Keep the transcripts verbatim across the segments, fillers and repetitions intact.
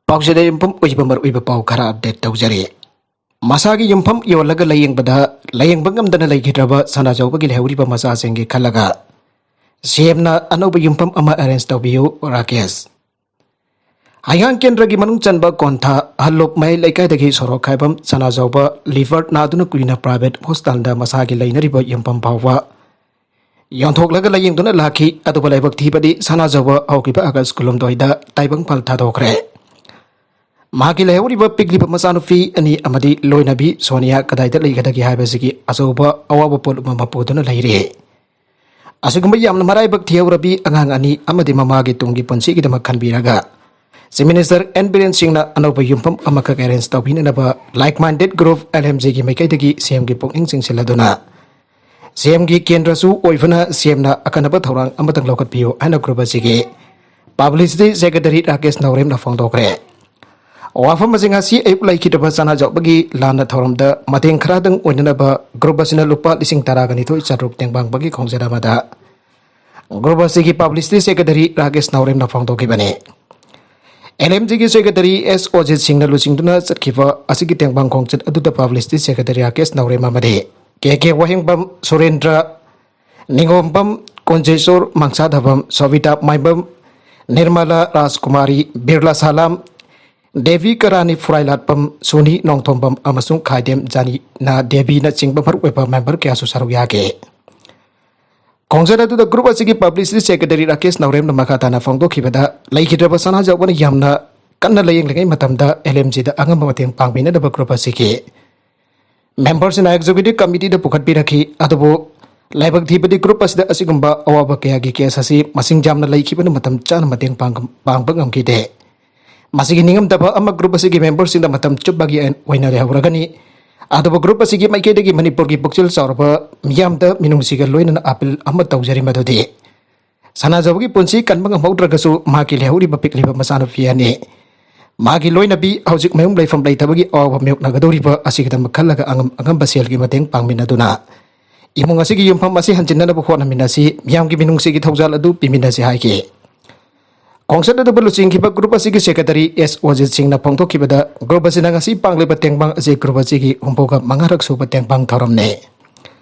ꯄꯥꯎꯆꯦꯗ ꯌꯨꯝꯐꯝ ꯑꯣꯏꯕ ꯃꯔꯨꯑꯣꯏꯕ ꯄꯥꯎ ꯈꯔ ꯑꯞꯗꯦꯠ ꯇꯧꯖꯔꯤ꯫ ꯃꯁꯥꯒꯤ ꯌꯨꯝꯐꯝ ꯌꯣꯜꯂꯒ ꯂꯥꯌꯦꯡꯕꯗ ꯂꯥꯌꯦꯡꯕ ꯉꯝꯗꯅ ꯂꯩꯈꯤꯗ꯭ꯔꯕ ꯁꯅꯥꯖꯧꯕꯒꯤ ꯂꯩꯍꯧꯔꯤꯕ ꯃꯆꯥꯁꯤꯡꯒꯤ ꯈꯜꯂꯒ ꯁꯤ ꯑꯦꯝꯅ ꯑꯅꯧꯕ ꯌꯨꯝꯐꯝ ꯑꯃ ꯑꯦꯔꯦꯟꯖ ꯇꯧꯕꯤꯌꯨ, ꯔꯥꯀꯦꯁ꯫ ꯍꯩꯉꯥꯡ ꯀꯦꯟꯗ꯭ꯔꯒꯤ ꯃꯅꯨꯡ ꯆꯟꯕ ꯀꯣꯟꯊꯥ ꯍꯜꯂꯣꯞ ꯃꯌꯥꯏ ꯂꯩꯀꯥꯏꯗꯒꯤ ꯁꯣꯔꯣꯛ ꯈꯥꯏꯕꯝ ꯁꯅꯥꯖꯧꯕ ꯂꯤꯚꯔ ꯅꯥꯗꯨꯅ ꯀꯨꯏꯅ ꯄ꯭ꯔꯥꯏꯚꯦꯠ ꯍꯣꯁꯄꯤꯇꯥꯜꯗ ꯃꯁꯥꯒꯤ ꯂꯩꯅꯔꯤꯕ ꯌꯨꯝꯐꯝ ꯐꯥꯎꯕ ꯌꯣꯟꯊꯣꯛꯂꯒ ꯂꯥꯌꯦꯡꯗꯨꯅ ꯂꯥꯛꯈꯤ꯫ ꯑꯗꯨꯕꯨ ꯂꯥꯏꯕꯛ ꯊꯤꯕꯗꯤ ꯁꯅꯥꯖꯧꯕ ꯍꯧꯈꯤꯕ ꯑꯥꯒꯁ ꯀꯨꯟꯍꯨꯝꯗꯣꯏꯗ ꯇꯥꯏꯕꯪꯄꯥꯜ ꯊꯥꯗꯣꯛꯈ꯭ꯔꯦ꯫ ꯃꯍꯥꯛꯀꯤ ꯂꯩꯍꯧꯔꯤꯕ ꯄꯤꯛꯂꯤꯕ ꯃꯆꯥꯅꯨꯄꯤ ꯑꯅꯤ ꯑꯃꯗꯤ ꯂꯣꯏꯅꯕꯤ ꯁꯣꯅꯤꯌꯥ ꯀꯗꯥꯏꯗ ꯂꯩꯒꯗꯒꯦ ꯍꯥꯏꯕꯁꯤꯒꯤ ꯑꯆꯧꯕ ꯑꯋꯥꯕ ꯄꯣꯠ ꯑꯃ ꯄꯨꯗꯨꯅ ꯂꯩꯔꯤ꯫ ꯑꯁꯤꯒꯨꯝꯕ ꯌꯥꯝꯅ ꯃꯔꯥꯏꯕꯛ ꯊꯤꯍꯧꯔꯕꯤ ꯑꯉꯥꯡ ꯑꯅꯤ ꯑꯃꯗꯤ ꯃꯃꯥꯒꯤ ꯇꯨꯡꯒꯤ ꯄꯨꯟꯁꯤꯒꯤꯗꯃꯛ ꯈꯟꯕꯤꯔꯒ Chief Minister ꯑꯦꯟ ꯕꯤꯔꯦꯟ ꯁꯤꯡꯅ ꯑꯅꯧꯕ ꯌꯨꯝꯐꯝ ꯑꯃꯈꯛ arrange ꯇꯧꯕꯤꯅꯅꯕ Like Minded Group, L M G ꯒꯤ ꯃꯥꯏꯀꯩꯗꯒꯤ ꯁꯤ ꯑꯦꯝꯒꯤ ꯄꯨꯛꯅꯤꯡ ꯆꯤꯡꯁꯤꯜꯂꯗꯨꯅ ꯁꯤ ꯑꯦꯝꯒꯤ ꯀꯦꯟꯗ꯭ꯔꯁꯨ ꯑꯣꯏꯕꯅ ꯁꯤ ꯑꯦꯝꯅ ꯑꯀꯟꯅꯕ ꯊꯧꯔꯥꯡ ꯑꯃꯇꯪ ꯂꯧꯈꯠꯄꯤꯌꯨ ꯍꯥꯏꯅ ꯒ꯭ꯔꯨꯞ ꯑꯁꯤꯒꯤ ꯄꯕ꯭ꯂꯤꯁꯤꯇꯤ ꯁꯦꯀ꯭ꯔꯦꯇꯔꯤ ꯔꯥꯀꯦꯁ ꯅꯥꯎꯔꯦꯝꯅ ꯐꯣꯡꯗꯣꯛꯈ꯭ꯔꯦ꯫ ꯋꯥꯐꯝ ꯑꯁꯤ ꯉꯁꯤ ꯑꯌꯨꯛ ꯂꯩꯈꯤꯗ꯭ꯔꯕ ꯁꯅꯥꯖꯥꯎꯕꯒꯤ ꯂꯥꯟꯅ ꯊꯧꯔꯝꯗ ꯃꯇꯦꯡ ꯈꯔꯗꯪ ꯑꯣꯏꯅꯅꯕ ꯒ꯭ꯔꯨꯞ ꯑꯁꯤꯅ ꯂꯨꯄꯥ ꯂꯤꯁꯤꯡ ꯇꯔꯥꯒ ꯅꯤꯊꯣꯏ ꯆꯥꯇ꯭ꯔꯨꯛ ꯇꯦꯡꯕꯥꯡꯕꯒꯤ ꯈꯣꯡꯖꯦꯜ ꯑꯃꯗ ꯒ꯭ꯔꯨꯞ ꯑꯁꯤꯒꯤ ꯄꯕ꯭ꯂꯤꯁꯤꯇꯤ ꯁꯦꯀ꯭ꯔꯦꯇꯔꯤ ꯔꯥꯀꯦꯁ ꯅꯥꯎꯔꯦꯝꯅ ꯐꯣꯡꯗꯣꯛꯈꯤꯕꯅꯤ꯫ ꯑꯦꯜ ꯑꯦꯝ ꯖꯤꯒꯤ ꯁꯦꯀ꯭ꯔꯦꯇꯔꯤ ꯑꯦꯁ ꯑꯣꯖꯤꯠ ꯁꯤꯡꯅ ꯂꯨꯆꯤꯡꯗꯨꯅ ꯆꯠꯈꯤꯕ ꯑꯁꯤꯒꯤ ꯇꯦꯡꯕꯥꯡ ꯈꯣꯡꯆꯠ ꯑꯗꯨꯗ ꯄꯕ꯭ꯂꯤꯁꯤꯇꯤ ꯁꯦꯀ꯭ꯔꯦꯇꯔꯤ ꯔꯥꯀꯦꯁ ꯅꯥꯎꯔꯦꯝ ꯑꯃꯗꯤ ꯀꯦ ꯀꯦ ꯋꯥꯍꯦꯡꯕꯝ, ꯁꯨꯔꯦꯟꯗ꯭ꯔ ꯅꯤꯉꯣꯝꯕꯝ, ꯀꯣꯟꯖꯦꯁꯣꯔ ꯃꯪꯁꯥꯙꯕꯝ, ꯁꯣꯕꯤꯇꯥ ꯃꯥꯏꯕꯝ, ꯅꯤꯔꯃꯂꯥ ꯔꯥꯖꯀꯨꯃꯥꯔꯤ, ꯕꯤꯔꯂꯥ ꯁꯥꯂꯥꯝ, ꯗꯦꯕꯤ ꯀꯔꯥꯅꯤ ꯐꯨꯔꯥꯏꯂꯥꯠꯄꯝ, ꯁꯨꯅꯤ ꯅꯣꯡꯊꯣꯝꯕꯝ ꯑꯃꯁꯨꯡ ꯈꯥꯏꯗꯦꯝ ꯖꯥꯅꯤꯅꯥ ꯗꯦꯕꯤꯅꯆꯤꯡꯕ ꯃꯔꯨꯑꯣꯏꯕ ꯃꯦꯝꯕꯔ ꯀꯌꯥꯁꯨ ꯁꯔꯨꯛ ꯌꯥꯈꯤ꯫ ꯈꯣꯡꯖꯠ ꯑꯗꯨꯗ ꯒ꯭ꯔꯨꯞ ꯑꯁꯤꯒꯤ ꯄꯕ꯭ꯂꯤꯁꯤꯇꯤ ꯁꯦꯀ꯭ꯔꯦꯇꯔꯤ ꯔꯥꯀꯦꯁ ꯅꯥꯎꯔꯦꯝꯅ ꯃꯈꯥ ꯇꯥꯅ ꯐꯣꯡꯗꯣꯛꯈꯤꯕꯗ, ꯂꯩꯈꯤꯗ꯭ꯔꯕ ꯁꯅꯥꯖꯥꯎꯕꯅ ꯌꯥꯝꯅ ꯀꯟꯅ ꯂꯥꯌꯦꯡꯂꯤꯉꯩ ꯃꯇꯝꯗ ꯑꯦꯜ ꯑꯦꯝ ꯖꯤꯗ ꯑꯉꯝꯕ ꯃꯇꯦꯡ ꯄꯥꯡꯕꯤꯅꯅꯕ ꯒ꯭ꯔꯨꯞ ꯑꯁꯤꯒꯤ ꯃꯦꯝꯕꯔꯁꯤꯡꯅ ꯑꯦꯛꯖꯤꯀ꯭ꯌꯨꯇꯤꯚ ꯀꯃꯤꯇꯤꯗ ꯄꯨꯈꯠꯄꯤꯔꯛꯈꯤ꯫ ꯑꯗꯨꯕꯨ ꯂꯥꯏꯕꯛ ꯊꯤꯕꯗꯤ ꯒ꯭ꯔꯨꯞ ꯑꯁꯤꯗ ꯑꯁꯤꯒꯨꯝꯕ ꯑꯋꯥꯕ ꯀꯌꯥꯒꯤ ꯀꯦꯁ ꯑꯁꯤ ꯃꯁꯤꯡ ꯌꯥꯝꯅ ꯂꯩꯈꯤꯕꯅ ꯃꯇꯝ ꯆꯥꯅ ꯃꯇꯦꯡ ꯄꯥꯡ-, ꯄꯥꯡꯕ ꯉꯝꯈꯤꯗꯦ꯫ ꯃꯁꯤꯒꯤ ꯅꯤꯡꯉꯝꯗꯕ ꯑꯃ ꯒ꯭ꯔꯨꯞ ꯑꯁꯤꯒꯤ ꯃꯦꯝꯕꯔꯁꯤꯡꯗ ꯃꯇꯝ ꯆꯨꯞꯄꯒꯤ ꯑꯣꯏꯅ ꯂꯩꯍꯧꯔꯒꯅꯤ꯫ ꯑꯗꯨꯕꯨ ꯒ꯭ꯔꯨꯞ ꯑꯁꯤꯒꯤ ꯃꯥꯏꯀꯩꯗꯒꯤ ꯃꯅꯤꯄꯨꯔꯒꯤ ꯄꯨꯛꯆꯦꯜ ꯆꯥꯎꯔꯕ ꯃꯤꯌꯥꯝꯗ ꯃꯤꯅꯨꯡꯁꯤꯒ ꯂꯣꯏꯅꯅ ꯑꯥꯄꯤꯜ ꯑꯃ ꯇꯧꯖꯔꯤ, ꯃꯗꯨꯗꯤ ꯁꯅꯥꯖꯥꯎꯕꯒꯤ ꯄꯨꯟꯁꯤ ꯀꯟꯕ ꯉꯝꯍꯧꯗ꯭ꯔꯒꯁꯨ ꯃꯍꯥꯛꯀꯤ ꯂꯩꯍꯧꯔꯤꯕ ꯄꯤꯛꯂꯤꯕ ꯃꯆꯥꯅꯨꯄꯤ ꯑꯅꯤ, ꯃꯥꯒꯤ ꯂꯣꯏꯅꯕꯤ ꯍꯧꯖꯤꯛ ꯃꯌꯨꯝ ꯂꯩꯐꯝ ꯂꯩꯇꯕꯒꯤ ꯑꯋꯥꯕ ꯃꯥꯌꯣꯛꯅꯒꯗꯧꯔꯤꯕ ꯑꯁꯤꯒꯤꯗꯃꯛ ꯈꯜꯂꯒ ꯑꯉꯝ ꯑꯉꯝꯕ ꯁꯦꯜꯒꯤ ꯃꯇꯦꯡ ꯄꯥꯡꯃꯤꯟꯅꯗꯨꯅ ꯏꯃꯨꯡ ꯑꯁꯤꯒꯤ ꯌꯨꯝꯐꯝ ꯑꯁꯤ ꯍꯟꯖꯤꯟꯅꯅꯕ ꯍꯣꯠꯅꯃꯤꯟꯅꯁꯤ, ꯃꯤꯌꯥꯝꯒꯤ ꯃꯤꯅꯨꯡꯁꯤꯒꯤ ꯊꯧꯖꯥꯜ ꯑꯗꯨ ꯄꯤꯃꯤꯟꯅꯁꯤ ꯍꯥꯏꯈꯤ꯫ ꯈꯣꯡꯆꯠ ꯑꯗꯨꯕꯨ ꯂꯨꯆꯤꯡꯈꯤꯕ ꯒ꯭ꯔꯨꯞ ꯑꯁꯤꯒꯤ ꯁꯦꯀ꯭ꯔꯦꯇꯔꯤ ꯑꯦꯁ ꯑꯣꯖꯤꯠ ꯁꯤꯡꯅ ꯐꯣꯡꯗꯣꯛꯈꯤꯕꯗ, ꯒ꯭ꯔꯨꯞ ꯑꯁꯤꯅ ꯉꯁꯤ ꯄꯥꯡꯂꯤꯕ ꯇꯦꯡꯕꯥꯡ ꯑꯁꯤ ꯒ꯭ꯔꯨꯞ ꯑꯁꯤꯒꯤ ꯍꯨꯝꯐꯨꯒ ꯃꯉꯥꯔꯛ ꯁꯨꯕ ꯇꯦꯡꯕꯥꯡ ꯊꯧꯔꯝꯅꯤ꯫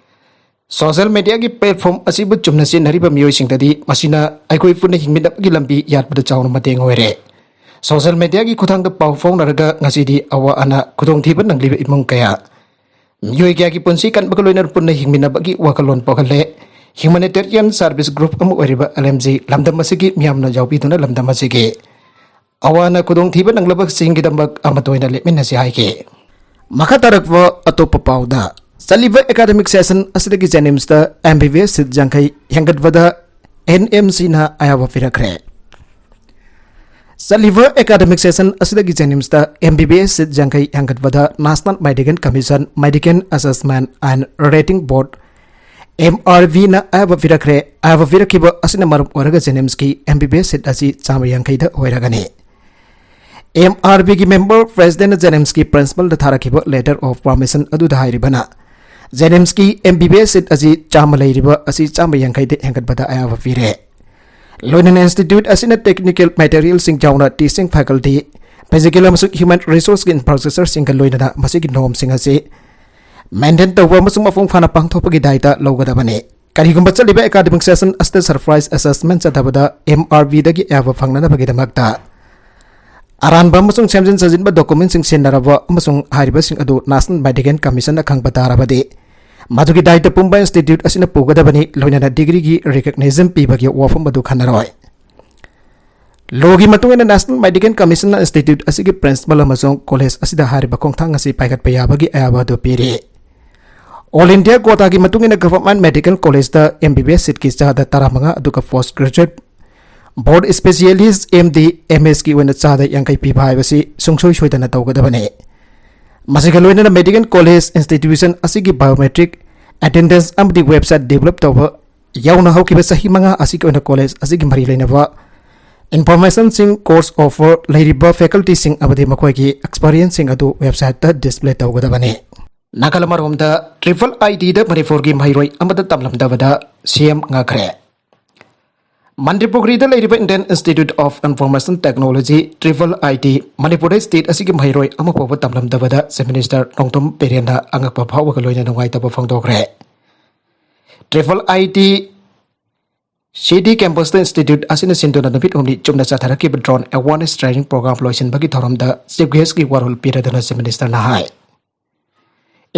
ꯁꯣꯁꯤꯌꯦꯜ ꯃꯦꯗꯤꯌꯥꯒꯤ ꯄ꯭ꯂꯦꯠꯐꯣꯝ ꯑꯁꯤꯕꯨ ꯆꯨꯝꯅ ꯁꯤꯖꯤꯟꯅꯔꯤꯕ ꯃꯤꯑꯣꯏꯁꯤꯡꯗꯗꯤ ꯃꯁꯤꯅ ꯑꯩꯈꯣꯏ ꯄꯨꯟꯅ ꯍꯤꯡꯃꯤꯟꯅꯕꯒꯤ ꯂꯝꯕꯤ ꯌꯥꯠꯄꯗ ꯆꯥꯎꯅ ꯃꯇꯦꯡ ꯑꯣꯏꯔꯦ꯫ ꯁꯣꯁꯤꯌꯦꯜ ꯃꯦꯗꯤꯌꯥꯒꯤ ꯈꯨꯠꯊꯥꯡꯗ ꯄꯥꯎ ꯐꯥꯎꯅꯔꯒ ꯉꯁꯤꯗꯤ ꯑꯋꯥ ꯑꯅꯥ ꯈꯨꯗꯣꯡꯊꯤꯕ ꯅꯪꯂꯤꯕ ꯏꯃꯨꯡ ꯀꯌꯥ, ꯃꯤꯑꯣꯏ ꯀꯌꯥꯒꯤ ꯄꯨꯟꯁꯤ ꯀꯟꯕꯒ ꯂꯣꯏꯅꯅ ꯄꯨꯟꯅ ꯍꯤꯡꯃꯤꯟꯅꯕꯒꯤ ꯋꯥꯈꯜꯂꯣꯟ ꯄꯣꯛꯍꯜꯂꯦ꯫ ꯍ꯭ꯌꯨꯃꯦꯅꯤꯇꯦꯔꯤꯌꯟ ꯁꯥꯔꯚꯤꯁ ꯒ꯭ꯔꯨꯞ ꯑꯃ ꯑꯣꯏꯔꯤꯕ ꯑꯦꯜ ꯑꯦꯝ ꯖꯤ ꯂꯝꯗꯝ ꯑꯁꯤꯒꯤ ꯃꯤꯌꯥꯝꯅ ꯌꯥꯎꯕꯤꯗꯨꯅ ꯂꯝꯗꯝ ꯑꯁꯤꯒꯤ ꯑꯋꯥ ꯑꯅꯥ ꯈꯨꯗꯣꯡꯊꯤꯕ ꯅꯪꯂꯕꯁꯤꯡꯒꯤꯗꯃꯛ ꯑꯃꯠꯇ ꯑꯣꯏꯅ ꯂꯦꯞꯃꯤꯟꯅꯁꯤ ꯍꯥꯏꯈꯤ꯫ ꯃꯈꯥ ꯇꯥꯔꯛꯄ ꯑꯇꯣꯞꯄ ꯄꯥꯎꯗ, ꯆꯠꯂꯤꯕ ꯑꯦꯀꯥꯗꯃꯤꯛ ꯁꯦꯁꯟ ꯑꯁꯤꯗꯒꯤ ꯖꯦꯅꯤꯝꯁꯇ M B B S seat ꯌꯥꯡꯈꯩ ꯍꯦꯟꯒꯠꯄꯗ ꯑꯦꯟ ꯑꯦꯝ ꯁꯤꯅ ꯑꯌꯥꯕ ꯄꯤꯔꯛꯈ꯭ꯔꯦ꯫ ꯆꯠꯂꯤꯕ ꯑꯦꯀꯥꯗꯃꯤꯛ ꯁꯦꯁꯟ ꯑꯁꯤꯗꯒꯤ ꯖꯦꯅꯤꯝꯁꯇ M B B S seat ꯌꯥꯡꯈꯩ ꯍꯦꯟꯒꯠꯄꯗ National Medical Commission Medical Assessment and Rating Board, M R ꯕꯤꯅ ꯑꯌꯥꯕ ꯄꯤꯔꯛꯈ꯭ꯔꯦ꯫ ꯑꯌꯥꯕ ꯄꯤꯔꯛꯈꯤꯕ ꯑꯁꯤꯅ ꯃꯔꯝ ꯑꯣꯏꯔꯒ ꯖꯦꯅꯤꯝꯁꯀꯤ M B B S seat ꯑꯁꯤ ꯆꯥꯝꯃ ꯌꯥꯡꯈꯩꯗ ꯑꯣꯏꯔꯒꯅꯤ꯫ ꯑꯦꯝ ꯑꯥꯔ ꯕꯤꯒꯤ ꯃꯦꯝꯕꯔ ꯄ꯭ꯔꯦꯁꯤꯗꯦꯟꯠꯅ ꯖꯦꯅꯤꯝꯁꯀꯤ ꯄ꯭ꯔꯤꯟꯁꯤꯄꯜꯗ ꯊꯥꯔꯛꯈꯤꯕ ꯂꯦꯇꯔ ꯑꯣꯐ ꯄꯔꯃꯤꯁꯟ ꯑꯗꯨꯗ ꯍꯥꯏꯔꯤꯕꯅ, ꯖꯦꯅꯤꯝꯁꯀꯤ M B B S seat ꯑꯁꯤ ꯆꯥꯝꯃ ꯂꯩꯔꯤꯕ ꯑꯁꯤ ꯆꯥꯝꯃ ꯌꯥꯡꯈꯩꯗ ꯍꯦꯟꯒꯠꯄꯗ ꯑꯌꯥꯕ ꯄꯤꯔꯦ꯫ ꯂꯣꯏꯅꯅ ꯏꯟꯁꯇꯤꯇ꯭ꯌꯨꯠ ꯑꯁꯤꯅ ꯇꯦꯛꯅꯤꯀꯦꯜ ꯃꯦꯇꯔꯤꯌꯦꯜꯁꯤꯡ ꯌꯥꯎꯅ ꯇꯤꯆꯤꯡ ꯐꯦꯀꯜꯇꯤ, ꯐꯤꯖꯤꯀꯦꯜ ꯑꯃꯁꯨꯡ ꯍ꯭ꯌꯨꯃꯦꯟ ꯔꯤꯁꯣꯔꯁꯀꯤ ꯏꯟꯐ꯭ꯔꯥꯁ꯭ꯇ꯭ꯔꯛꯆꯔꯁꯤꯡꯒ ꯂꯣꯏꯅꯅ ꯃꯁꯤꯒꯤ ꯅꯣꯝꯁꯤꯡ ꯑꯁꯤ ꯃꯦꯟꯇꯦꯟ ꯇꯧꯕ ꯑꯃꯁꯨꯡ ꯃꯄꯨꯡ ꯐꯥꯅ ꯄꯥꯡꯊꯣꯛꯄꯒꯤ ꯗꯥꯏꯇ ꯂꯧꯒꯗꯕꯅꯤ꯫ ꯀꯔꯤꯒꯨꯝꯕ ꯆꯠꯂꯤꯕ ꯑꯦꯀꯥꯗꯃꯤꯛ ꯁꯦꯁꯟ ꯑꯁꯤꯗ ꯁꯔꯄ꯭ꯔꯥꯏꯖ ꯑꯦꯁꯦꯁꯃꯦꯟꯠ ꯆꯠꯊꯕꯗ ꯑꯦꯝ ꯑꯥꯔ ꯕꯤꯗꯒꯤ ꯑꯌꯥꯕ ꯐꯪꯅꯅꯕꯒꯤꯗꯃꯛꯇ ꯑꯔꯥꯟꯕ ꯑꯃꯁꯨꯡ ꯁꯦꯝꯖꯤꯟ ꯁꯥꯖꯤꯟꯕ ꯗꯣꯀꯨꯃꯦꯟꯠꯁꯤꯡ ꯁꯤꯖꯤꯟꯅꯔꯕ ꯑꯃꯁꯨꯡ ꯍꯥꯏꯔꯤꯕꯁꯤꯡ ꯑꯗꯨ ꯅꯦꯁꯅꯦꯜ ꯃꯦꯗꯤꯀꯦꯜ ꯀꯃꯤꯁꯟꯅ ꯈꯪꯕ ꯇꯥꯔꯕꯗꯤ, ꯃꯗꯨꯒꯤ ꯗꯥꯏꯇ ꯄꯨꯝꯕ ꯏꯟꯁꯇꯤꯇ꯭ꯌꯨꯠ ꯑꯁꯤꯅ ꯄꯨꯒꯗꯕꯅꯤ, ꯂꯣꯏꯅꯅ ꯗꯤꯒ꯭ꯔꯤꯒꯤ ꯔꯤꯀꯒꯅꯤꯖꯟ ꯄꯤꯕꯒꯤ ꯋꯥꯐꯝ ꯑꯗꯨ ꯈꯟꯅꯔꯣꯏ꯫ ꯂꯣꯒꯤ ꯃꯇꯨꯡ ꯏꯟꯅ ꯅꯦꯁꯅꯦꯜ ꯃꯦꯗꯤꯀꯦꯜ ꯀꯃꯤꯁꯟꯅ ꯏꯟꯁꯇꯤꯇ꯭ꯌꯨꯠ ꯑꯁꯤꯒꯤ ꯄ꯭ꯔꯤꯟꯁꯤꯄꯜ ꯑꯃꯁꯨꯡ ꯀꯣꯂꯦꯖ ꯑꯁꯤꯗ ꯍꯥꯏꯔꯤꯕ ꯈꯣꯡꯊꯥꯡ ꯑꯁꯤ ꯄꯥꯏꯈꯠꯄ ꯌꯥꯕꯒꯤ ꯑꯌꯥꯕ ꯑꯗꯨ ꯄꯤꯔꯤ꯫ ꯑꯣꯜ ꯏꯟꯗꯤꯌꯥ ꯀꯣꯇꯥꯒꯤ ꯃꯇꯨꯡ ꯏꯟꯅ ꯒꯚꯔꯟꯃꯦꯟꯠ ꯃꯦꯗꯤꯀꯦꯜ ꯀꯣꯂꯦꯖꯇ ꯑꯦꯝ ꯕꯤ ꯕꯤ ꯑꯦꯁ ꯁꯤꯠꯀꯤ ꯆꯥꯗ ꯇꯔꯥꯃꯉꯥ, ꯑꯗꯨꯒ ꯄꯣꯁ ꯒ꯭ꯔꯦꯖꯨꯑꯦꯠ ꯕꯣꯔꯗ ꯏꯁꯄꯦꯁꯤꯌꯦꯂꯤꯁ ꯑꯦꯝ ꯗꯤ, ꯑꯦꯝ ꯑꯦꯁꯀꯤ ꯑꯣꯏꯅ ꯆꯥꯗ ꯌꯥꯡꯈꯩ ꯄꯤꯕ ꯍꯥꯏꯕꯁꯤ ꯁꯨꯡꯁꯣꯏ ꯁꯣꯏꯗꯅ ꯇꯧꯒꯗꯕꯅꯤ꯫ ꯃꯁꯤꯒ ꯂꯣꯏꯅꯅ ꯃꯦꯗꯤꯀꯦꯜ ꯀꯣꯂꯦꯖ ꯏꯟꯁꯇꯤꯇ꯭ꯌꯨꯁꯟ ꯑꯁꯤꯒꯤ ꯕꯥꯏꯑꯣꯃꯦꯇ꯭ꯔꯤꯛ ꯑꯦꯇꯦꯟꯗꯦꯟꯁ ꯑꯃꯗꯤ ꯋꯦꯕꯁꯥꯏꯠ ꯗꯤꯕꯦꯂꯞ ꯇꯧꯕ ꯌꯥꯎꯅ ꯍꯧꯈꯤꯕ ꯆꯍꯤ ꯃꯉꯥ ꯑꯁꯤꯒꯤ ꯑꯣꯏꯅ ꯀꯣꯂꯦꯖ ꯑꯁꯤꯒꯤ ꯃꯔꯤ ꯂꯩꯅꯕ ꯏꯟꯐꯣꯔꯃꯦꯁꯟꯁꯤꯡ, ꯀꯣꯔꯁ ꯑꯣꯐꯔ ꯂꯩꯔꯤꯕ ꯐꯦꯀꯜꯇꯤꯁꯤꯡ ꯑꯃꯗꯤ ꯃꯈꯣꯏꯒꯤ ꯑꯦꯛꯁꯄꯔꯤꯌꯦꯟꯁꯁꯤꯡ ꯑꯗꯨ ꯋꯦꯕꯁꯥꯏꯠꯇ ꯗꯤꯁꯄ꯭ꯂꯦ ꯇꯧꯒꯗꯕꯅꯤ꯫ ꯅꯥꯒꯥꯂꯦꯟ ꯑꯃꯔꯣꯝꯗ ꯇ꯭ꯔꯤꯄꯜ ꯑꯥꯏ ꯇꯤꯗ ꯃꯅꯤꯄꯨꯔꯒꯤ ꯃꯍꯩꯔꯣꯏ ꯑꯃꯗ ꯇꯝꯂꯝꯗꯕꯗ ꯁꯤ ꯑꯦꯝ ꯉꯛꯈ꯭ꯔꯦ꯫ ꯃꯟꯇ꯭ꯔꯤꯄꯨꯈ꯭ꯔꯤꯗ ꯂꯩꯔꯤꯕ Indian Institute of Information Technology, triple I T, ꯃꯅꯤꯄꯨꯔꯗ ꯁ꯭ꯇꯦꯠ ꯑꯁꯤꯒꯤ ꯃꯍꯩꯔꯣꯏ ꯑꯃ ꯐꯥꯎꯕ ꯇꯝꯂꯝꯗꯕꯗ ꯆꯤꯐ ꯃꯤꯅꯤꯁꯇꯔ ꯅꯣꯡꯊꯣꯝ ꯕꯤꯔꯦꯟꯅ ꯑꯉꯛꯄ ꯐꯥꯎꯕꯒ ꯂꯣꯏꯅ ꯅꯨꯡꯉꯥꯏꯇꯕ ꯐꯣꯡꯗꯣꯛꯈ꯭ꯔꯦ꯫ ꯇ꯭ꯔꯤꯄꯜ ꯑꯥꯏ ꯇꯤ ꯁꯤ ꯗꯤ ꯀꯦꯝꯄꯁꯇ ꯏꯟꯁꯇꯤꯇ꯭ꯌꯨꯠ ꯑꯁꯤꯅ ꯁꯤꯟꯗꯨꯅ ꯅꯨꯃꯤꯠ ꯍꯨꯝꯅꯤ ꯆꯨꯞꯅ ꯆꯠꯊꯔꯛꯈꯤꯕ ꯗ꯭ꯔꯣꯟ ꯑꯦꯋꯥꯔꯅꯦꯁ ꯇ꯭ꯔꯦꯅꯤꯡ ꯄ꯭ꯔꯣꯒ꯭ꯔꯥꯝ ꯂꯣꯏꯁꯤꯟꯕꯒꯤ ꯊꯧꯔꯝꯗ ꯆꯤꯐ ꯒꯦꯁꯀꯤ ꯋꯥꯔꯣꯜ ꯄꯤꯔꯗꯨꯅ ꯆꯤꯐ ꯃꯤꯅꯤꯁꯇꯔꯅ ꯍꯥꯏ,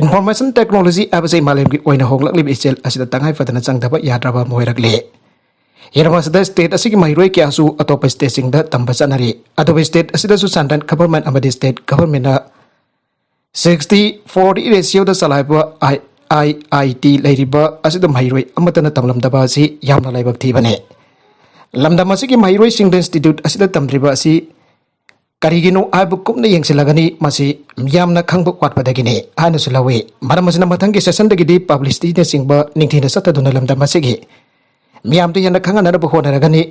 ꯏꯟꯐꯣꯔꯃꯦꯁꯟ ꯇꯦꯛꯅꯣꯂꯣꯖꯤ ꯍꯥꯏꯕꯁꯤ ꯃꯥꯂꯦꯝꯒꯤ ꯑꯣꯏꯅ ꯍꯣꯡꯂꯛꯂꯤꯕ ꯏꯆꯦꯜ ꯑꯁꯤꯗ ꯇꯉꯥꯏ ꯐꯗꯅ ꯆꯪꯗꯕ ꯌꯥꯗ꯭ꯔꯕ ꯑꯃ ꯑꯣꯏꯔꯛꯂꯤ꯫ ꯍꯤꯔꯝ ꯑꯁꯤꯗ ꯁ꯭ꯇꯦꯠ ꯑꯁꯤꯒꯤ ꯃꯍꯩꯔꯣꯏ ꯀꯌꯥꯁꯨ ꯑꯇꯣꯞꯄ ꯁ꯭ꯇꯦꯠꯁꯤꯡꯗ ꯇꯝꯕ ꯆꯠꯅꯔꯤ꯫ ꯑꯗꯨꯕꯨ ꯁ꯭ꯇꯦꯠ ꯑꯁꯤꯗꯁꯨ ꯁꯦꯟꯇ꯭ꯔꯦꯜ ꯒꯚꯔꯟꯃꯦꯟꯠ ꯑꯃꯗꯤ ꯁ꯭ꯇꯦꯠ ꯒꯚꯔꯟꯃꯦꯟꯠꯅ ꯁꯤꯛꯁꯇꯤ ꯐꯣꯔꯇꯤ ꯔꯦꯁꯤꯌꯣꯗ ꯆꯂꯥꯏꯕ ꯑꯥꯏ ꯑꯥꯏ ꯇꯤ ꯂꯩꯔꯤꯕ ꯑꯁꯤꯗ ꯃꯍꯩꯔꯣꯏ ꯑꯃꯠꯇꯅ ꯇꯝꯂꯝꯗꯕ ꯑꯁꯤ ꯌꯥꯝꯅ ꯂꯥꯏꯕꯛ ꯊꯤꯕꯅꯤ꯫ ꯂꯝꯗꯝ ꯑꯁꯤꯒꯤ ꯃꯍꯩꯔꯣꯏꯁꯤꯡꯗ ꯏꯟꯁꯇꯤꯇ꯭ꯌꯨꯠ ꯑꯁꯤꯗ ꯇꯝꯗ꯭ꯔꯤꯕ ꯑꯁꯤ ꯀꯔꯤꯒꯤꯅꯣ ꯍꯥꯏꯕ ꯀꯨꯞꯅ ꯌꯦꯡꯁꯤꯜꯂꯒꯅꯤ, ꯃꯁꯤ ꯃꯤꯌꯥꯝꯅ ꯈꯪꯕ ꯋꯥꯠꯄꯗꯒꯤꯅꯤ ꯍꯥꯏꯅꯁꯨ ꯂꯧꯏ꯫ ꯃꯔꯝ ꯑꯁꯤꯅ ꯃꯊꯪꯒꯤ ꯁꯦꯁꯟꯗꯒꯤꯗꯤ ꯄꯕ꯭ꯂꯤꯁꯤꯇꯤꯅꯆꯤꯡꯕ ꯅꯤꯡꯊꯤꯅ ꯆꯠꯊꯗꯨꯅ ꯂꯝꯗꯝ ꯑꯁꯤꯒꯤ ꯃꯤꯌꯥꯝꯗ ꯍꯦꯟꯅ ꯈꯪꯍꯟꯅꯅꯕ ꯍꯣꯠꯅꯔꯒꯅꯤ꯫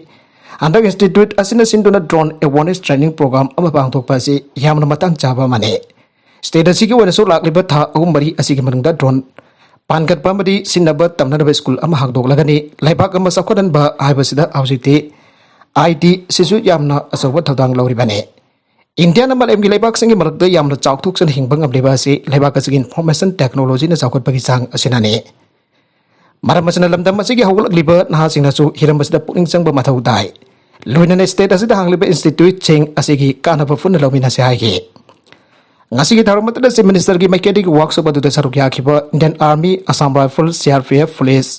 ꯍꯟꯗꯛ ꯏꯟꯁꯇꯤꯇ꯭ꯌꯨꯠ ꯑꯁꯤꯅ ꯁꯤꯟꯗꯨꯅ ꯗ꯭ꯔꯣꯟ ꯑꯦꯋꯥꯔꯅꯦꯁ ꯇ꯭ꯔꯦꯅꯤꯡ ꯄ꯭ꯔꯣꯒ꯭ꯔꯥꯝ ꯑꯃ ꯄꯥꯡꯊꯣꯛꯄ ꯑꯁꯤ ꯌꯥꯝꯅ ꯃꯇꯥꯡ ꯆꯥꯕ ꯑꯃꯅꯤ꯫ ꯁ꯭ꯇꯦꯠ ꯑꯁꯤꯒꯤ ꯑꯣꯏꯅꯁꯨ ꯂꯥꯛꯂꯤꯕ ꯊꯥ ꯑꯍꯨꯝ ꯃꯔꯤ ꯑꯁꯤꯒꯤ ꯃꯅꯨꯡꯗ ꯗ꯭ꯔꯣꯟ ꯄꯥꯟꯈꯠꯄ ꯑꯃꯗꯤ ꯁꯤꯖꯤꯟꯅꯕ ꯇꯝꯅꯅꯕ ꯁ꯭ꯀꯨꯜ ꯑꯃ ꯍꯥꯡꯗꯣꯛꯂꯒꯅꯤ꯫ ꯂꯩꯕꯥꯛ ꯑꯃ ꯆꯥꯎꯈꯠꯍꯟꯕ ꯍꯥꯏꯕꯁꯤꯗ ꯍꯧꯖꯤꯛꯇꯤ ꯑꯥꯏ ꯇꯤ ꯁꯤꯁꯨ ꯌꯥꯝꯅ ꯑꯆꯧꯕ ꯊꯧꯗꯥꯡ ꯂꯧꯔꯤꯕꯅꯤ꯫ ꯏꯟꯗꯤꯌꯥꯅ ꯃꯥꯂꯦꯝꯒꯤ ꯂꯩꯕꯥꯛꯁꯤꯡꯒꯤ ꯃꯔꯛꯇ ꯌꯥꯝꯅ ꯆꯥꯎꯊꯣꯛꯆꯅ ꯍꯤꯡꯕ ꯉꯝꯂꯤꯕ ꯑꯁꯤ ꯂꯩꯕꯥꯛ ꯑꯁꯤꯒꯤ ꯏꯟꯐꯣꯔꯃꯦꯁꯟ ꯇꯦꯛꯅꯣꯂꯣꯖꯤꯅ ꯆꯥꯎꯈꯠꯄꯒꯤ ꯆꯥꯡ ꯑꯁꯤꯅꯅꯤ꯫ ꯃꯔꯝ ꯑꯁꯤꯅ ꯂꯝꯗꯝ ꯑꯁꯤꯒꯤ ꯍꯧꯒꯠꯂꯛꯂꯤꯕ ꯅꯍꯥꯁꯤꯡꯅꯁꯨ ꯍꯤꯔꯝ ꯑꯁꯤꯗ ꯄꯨꯛꯅꯤꯡ ꯆꯪꯕ ꯃꯊꯧ ꯇꯥꯏ꯫ ꯂꯣꯏꯅꯅ ꯁ꯭ꯇꯦꯠ ꯑꯁꯤꯗ ꯍꯥꯡꯂꯤꯕ ꯏꯟꯁꯇꯤꯇ꯭ꯌꯨꯠꯁꯤꯡ ꯑꯁꯤꯒꯤ ꯀꯥꯟꯅꯕ ꯄꯨꯟꯅ ꯂꯧꯃꯤꯟꯅꯁꯤ ꯍꯥꯏꯈꯤ꯫ ꯉꯁꯤꯒꯤ ꯊꯧꯔꯝ ꯑꯗꯨꯗ ꯆꯤꯐ ꯃꯤꯅꯤꯁꯇꯔꯒꯤ ꯃꯥꯏꯀꯩꯗꯒꯤ ꯋꯥꯔꯛꯁꯣꯞ ꯑꯗꯨꯗ ꯁꯔꯨꯛ ꯌꯥꯈꯤꯕ Indian army, Assam rifle, C R P F, police,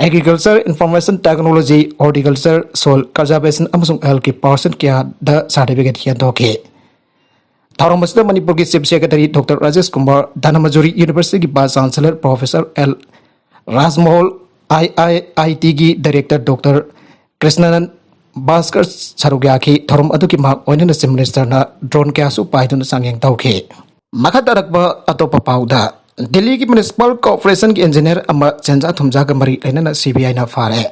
agriculture, information technology, horticulture, soil conservation ꯑꯃꯁꯨꯡ ꯍꯦꯜꯊꯀꯤ ꯄꯥꯔꯁꯟ ꯀꯌꯥꯗ ꯁꯥꯔꯇꯤꯐꯤꯀꯦꯠ ꯌꯦꯟꯊꯣꯛꯈꯤ꯫ ꯊꯧꯔꯝ ꯑꯁꯤꯗ ꯃꯅꯤꯄꯨꯔꯒꯤ chief secretary doctor Rajesh Kumar, Dhanamanjuri ꯌꯨꯅꯤꯚꯔꯁꯤꯇꯤꯒꯤ vice chancellor professor L Rajmohol, I I I ꯇꯤꯒꯤ ꯗꯥꯏꯔꯦꯛꯇꯔ ꯗꯣꯛꯇꯔ ꯀ꯭ꯔꯤꯁꯅꯅꯟ ꯚꯥꯁꯀꯔ ꯁꯔꯨꯛ ꯌꯥꯈꯤ꯫ ꯊꯧꯔꯝ ꯑꯗꯨꯒꯤ ꯃꯍꯥꯛ ꯑꯣꯏꯅꯅ ꯆꯤꯐ ꯃꯤꯅꯤꯁꯇꯔꯅ ꯗ꯭ꯔꯣꯟ ꯀꯌꯥꯁꯨ ꯄꯥꯏꯗꯨꯅ ꯆꯥꯡꯌꯦꯡ ꯇꯧꯈꯤ꯫ ꯃꯈꯥ ꯇꯥꯔꯛꯄ ꯑꯇꯣꯞꯄ ꯄꯥꯎꯗ, ꯗꯤꯜꯂꯤꯒꯤ ꯃ꯭ꯌꯨꯅꯤꯁꯤꯄꯥꯜ ꯀꯣꯔꯄꯣꯔꯦꯁꯟꯒꯤ ꯏꯟꯖꯤꯅꯤꯌꯔ ꯑꯃ ꯁꯦꯟꯖꯥ ꯊꯨꯝꯖꯥꯒ ꯃꯔꯤ ꯂꯩꯅꯅ ꯁꯤ ꯕꯤ ꯑꯥꯏꯅ ꯐꯥꯔꯦ꯫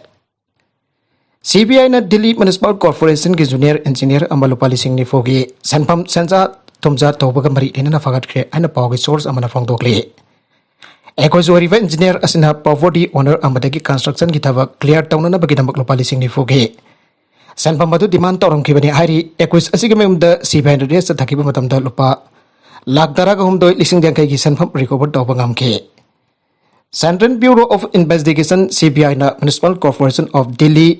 ꯁꯤ ꯕꯤ ꯑꯥꯏꯅ ꯗꯤꯜꯂꯤ ꯃ꯭ꯌꯨꯅꯤꯁꯤꯄꯥꯜ ꯀꯣꯔꯄꯣꯔꯦꯁꯟꯒꯤ ꯖꯨꯅꯤꯌꯔ ꯏꯟꯖꯤꯅꯤꯌꯔ ꯑꯃ ꯂꯨꯄꯥ ꯂꯤꯁꯤꯡ ꯅꯤꯐꯨꯒꯤ ꯁꯦꯟꯐꯝ ꯁꯦꯟꯖꯥ ꯊꯨꯝꯖꯥ ꯇꯧꯕꯒ ꯃꯔꯤ ꯂꯩꯅꯅ ꯐꯥꯒꯠꯈ꯭ꯔꯦ ꯍꯥꯏꯅ ꯄꯥꯎꯒꯤ ꯁꯣꯔꯁ ꯑꯃꯅ ꯐꯣꯡꯗꯣꯛꯂꯤ꯫ ꯑꯦꯀ꯭ꯌꯨꯁ ꯑꯣꯏꯔꯤꯕ ꯏꯟꯖꯤꯅꯤꯌꯥꯔ ꯑꯁꯤꯅ ꯄ꯭ꯔꯣꯄꯔꯇꯤ ꯑꯣꯅꯔ ꯑꯃꯗꯒꯤ ꯀꯟꯁꯇ꯭ꯔꯛꯁꯟꯒꯤ ꯊꯕꯛ ꯀ꯭ꯂꯤꯌꯥꯔ ꯇꯧꯅꯅꯕꯒꯤꯗꯃꯛ ꯂꯨꯄꯥ ꯂꯤꯁꯤꯡ ꯅꯤꯐꯨꯒꯤ ꯁꯦꯟꯐꯝ ꯑꯗꯨ ꯗꯤꯃꯥꯟ ꯇꯧꯔꯝꯈꯤꯕꯅꯤ ꯍꯥꯏꯔꯤ꯫ ꯑꯦꯀ꯭ꯌꯨꯁ ꯑꯁꯤꯒꯤ ꯃꯌꯨꯝꯗ ꯁꯤꯕꯤꯑꯥꯏꯅ ꯔꯦꯗ ꯆꯠꯊꯈꯤꯕ ꯃꯇꯝꯗ ꯂꯨꯄꯥ ꯂꯥꯈ ꯇꯔꯥꯒ ꯍꯨꯝꯗꯣꯏ ꯂꯤꯁꯤꯡ ꯌꯥꯡꯈꯩꯒꯤ ꯁꯦꯟꯐꯝ ꯔꯤꯀꯣꯚꯔ ꯇꯧꯕ ꯉꯝꯈꯤ꯫ Central Bureau of Investigation, CBIꯅ Municipal Corporation of Delhi,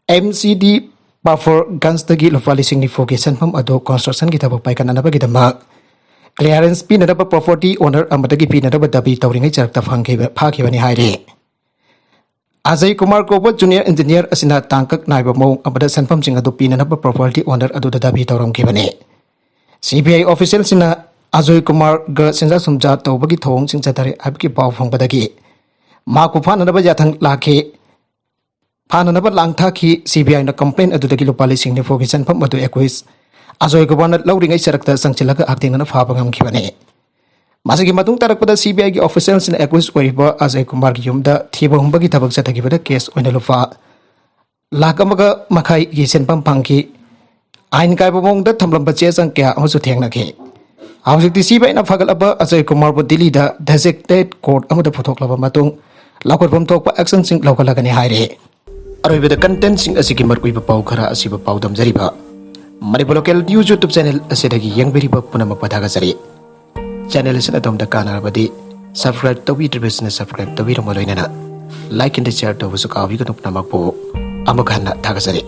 MCD, ꯄꯥꯐꯣꯔꯒꯟꯖꯇꯒꯤ ꯂꯨꯄꯥ ꯂꯤꯁꯤꯡ ꯅꯤꯐꯨꯒꯤ ꯁꯦꯟꯐꯝ ꯑꯗꯨ ꯀꯟꯁꯇ꯭ꯔꯛꯁꯟꯒꯤ ꯊꯕꯛ ꯄꯥꯏꯈꯠꯅꯅꯕꯒꯤꯗꯃꯛ ꯀ꯭ꯂꯤꯌꯥꯔꯦꯟꯁ ꯄꯤꯅꯅꯕ ꯄ꯭ꯔꯣꯄꯔꯇꯤ ꯑꯣꯅꯔ ꯑꯃꯗꯒꯤ ꯄꯤꯅꯅꯕ ꯗꯥꯕꯤ ꯇꯧꯔꯤꯉꯩ ꯆꯔꯛꯇ ꯐꯪꯈꯤꯕ ꯐꯥꯈꯤꯕꯅꯤ ꯍꯥꯏꯔꯤ꯫ ꯑꯖꯌ ꯀꯨꯃꯥꯔ ꯀꯧꯕ ꯖꯨꯅꯤꯌꯔ ꯏꯟꯖꯤꯅꯤꯌꯥꯔ ꯑꯁꯤꯅ ꯇꯥꯡꯀꯛ ꯅꯥꯏꯕ ꯃꯑꯣꯡ ꯑꯃꯗ ꯁꯦꯟꯐꯝꯁꯤꯡ ꯑꯗꯨ ꯄꯤꯅꯅꯕ ꯄ꯭ꯔꯣꯄꯔꯇꯤ ꯑꯣꯅꯔ ꯑꯗꯨꯗ ꯗꯥꯕꯤ ꯇꯧꯔꯝꯈꯤꯕꯅꯤ꯫ ꯁꯤꯕꯤꯑꯥꯏ ꯑꯣꯐꯤꯁꯤꯌꯦꯜꯁꯤꯡꯅ ꯑꯖꯣꯏ ꯀꯨꯃꯥꯔꯒ ꯁꯦꯟꯖꯥ ꯁꯨꯝꯖꯥ ꯇꯧꯕꯒꯤ ꯊꯧꯑꯣꯡꯁꯤꯡ ꯆꯠꯊꯔꯦ ꯍꯥꯏꯕꯒꯤ ꯄꯥꯎ ꯐꯪꯕꯗꯒꯤ ꯃꯍꯥꯛꯄꯨ ꯐꯥꯅꯅꯕ ꯌꯥꯊꯪ ꯂꯥꯛꯈꯤ꯫ ꯐꯥꯅꯅꯕ ꯂꯥꯡ ꯊꯥꯈꯤ꯫ ꯁꯤꯕꯤꯑꯥꯏꯅ ꯀꯝꯄ꯭ꯂꯦꯟ ꯑꯗꯨꯗꯒꯤ ꯂꯨꯄꯥ ꯂꯤꯁꯤꯡ ꯅꯤꯐꯨꯒꯤ ꯁꯦꯟꯐꯝ ꯑꯗꯨ ꯑꯦꯀ꯭ꯌꯨꯁ ꯑꯖꯣꯏ ꯀꯨꯃꯥꯔꯅ ꯂꯧꯔꯤꯉꯩ ꯆꯔꯛꯇ ꯆꯪꯁꯤꯜꯂꯒ ꯍꯛꯊꯦꯡꯅꯅ ꯐꯥꯕ ꯉꯝꯈꯤꯕꯅꯤ꯫ ꯃꯁꯤꯒꯤ ꯃꯇꯨꯡ ꯇꯥꯔꯛꯄꯗ ꯁꯤꯕꯤꯑꯥꯏꯒꯤ ꯑꯣꯐꯤꯁꯤꯌꯦꯜꯁꯤꯡꯅ ꯑꯦꯀ꯭ꯌꯨꯁ ꯑꯣꯏꯔꯤꯕ ꯑꯖꯣꯏ ꯀꯨꯃꯥꯔꯒꯤ ꯌꯨꯝꯗ ꯊꯤꯕ ꯍꯨꯝꯕꯒꯤ ꯊꯕꯛ ꯆꯠꯊꯈꯤꯕꯗ ꯀꯦꯁ ꯑꯣꯏꯅ ꯂꯨꯄꯥ ꯂꯥꯈ ꯑꯃꯒ ꯃꯈꯥꯏꯒꯤ ꯁꯦꯟꯐꯝ ꯐꯪꯈꯤ꯫ ꯑꯥꯏꯟ ꯀꯥꯏꯕ ꯃꯑꯣꯡꯗ ꯊꯝꯂꯝꯕ ꯆꯦ ꯆꯥꯡ ꯀꯌꯥ ꯑꯃꯁꯨ ꯊꯦꯡꯅꯈꯤ꯫ ꯍꯧꯖꯤꯛꯇꯤ ꯁꯤꯕꯤꯑꯥꯏꯅ ꯐꯒꯠꯂꯕ ꯑꯖꯣꯏ ꯀꯨꯃꯥꯔꯕꯨ ꯗꯤꯜꯂꯤꯗ ꯗꯤꯁꯇ꯭ꯔꯤꯛ ꯀꯣꯔꯠ ꯑꯃꯗ ꯄꯨꯊꯣꯛꯂꯕ ꯃꯇꯨꯡ ꯂꯧꯈꯠꯐꯝ ꯊꯣꯛꯄ ꯑꯦꯛꯁꯟꯁꯤꯡ ꯂꯧꯈꯠꯂꯒꯅꯤ ꯍꯥꯏꯔꯤ꯫ ꯑꯔꯣꯏꯕꯗ ꯀꯟꯇꯦꯟꯁꯤꯡ ꯑꯁꯤꯒꯤ ꯃꯔꯨꯑꯣꯏꯕ ꯄꯥꯎ ꯈꯔ ꯑꯁꯤꯕꯨ ꯄꯥꯎꯗꯝꯖꯔꯤꯕ Manipur local news YouTube channel ꯑꯁꯤꯗꯒꯤ ꯌꯦꯡꯕꯤꯔꯤꯕ ꯄꯨꯝꯅꯃꯛꯄꯨ ꯊꯥꯒꯠꯆꯔꯤ꯫ ꯆꯦꯅꯦꯜ ꯑꯁꯤꯅ ꯑꯗꯣꯝꯗ ꯀꯥꯟꯅꯔꯕꯗꯤ ꯁꯕꯁꯀ꯭ꯔꯥꯏꯕ ꯇꯧꯕꯤꯗ꯭ꯔꯤꯕꯁꯤꯅ ꯁꯕꯁꯀ꯭ꯔꯥꯏꯕ ꯇꯧꯕꯤꯔꯝꯕ ꯂꯣꯏꯅꯅ ꯂꯥꯏꯛ ꯑꯦꯟ ꯁꯤꯌꯥꯔ ꯇꯧꯕꯁꯨ ꯀꯥꯎꯕꯤꯒꯅꯨ꯫ ꯄꯨꯝꯅꯃꯛꯄꯨ ꯑꯃꯨꯛ ꯍꯟꯅ ꯊꯥꯒꯠꯆꯔꯤ꯫